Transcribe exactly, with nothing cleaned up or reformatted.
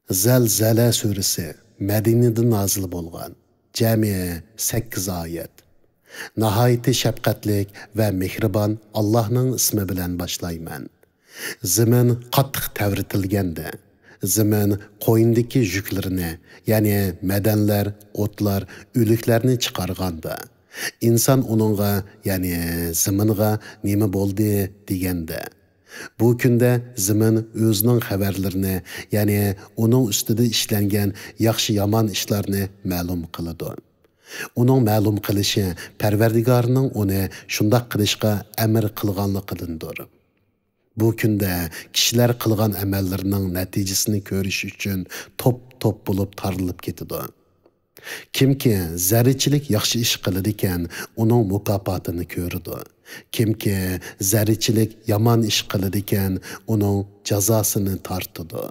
زەلزەلە سۈرىسى مەدىنىدە نازىل بولغان. جەمئىي سەككىز ئايەت. ناھايىتى شەپقەتلىك ۋە مېھرىبان ئاللاھنىڭ ئىسمى بىلەن باشلايمەن. زېمىن قاتتىق تەۋرىتىلگەندە، زېمىن قوينىدىكى يۈكلىرىنى، يەنى مەدەنلەر، ئوتلار، ئۆلۈكلەرنى چىقارغاندا، ئىنسان ئۇنىڭغا، يەنى زېمىنغا نېمە بولدى دېگەندە، بۇ كۈندە زېمىن ئۆزىنىڭ خەۋەرلىرىنى، يەنى ئۇنىڭ ئۈستىدە ئىشلەنگەن ياخشى-يامان ئىشلارنى مەلۇم قىلىدۇ. ئۇنىڭ مەلۇم قىلىشى پەرۋەردىگارنىڭ ئۇنى شۇنداق قىلىشقا ئەمر قىلغانلىقىدىندۇر. بۇ كۈندە كىشىلەر قىلغان ئەمەللىرىنىڭ نەتىجىسىنى كۆرۈش ئۈچۈن توپ-توپ بولۇپ تارىلىپ كېتىدۇ. كىمكى زەررىچىلىك ياخشى ئىش قىلىدىكەن، ئۇنىڭ مۇكاپاتىنى كۆرىدۇ. كىمكى زەررىچىلىك يامان ئىش قىلىدىكەن، ئۇنىڭ جازاسىنى تارتىدۇ.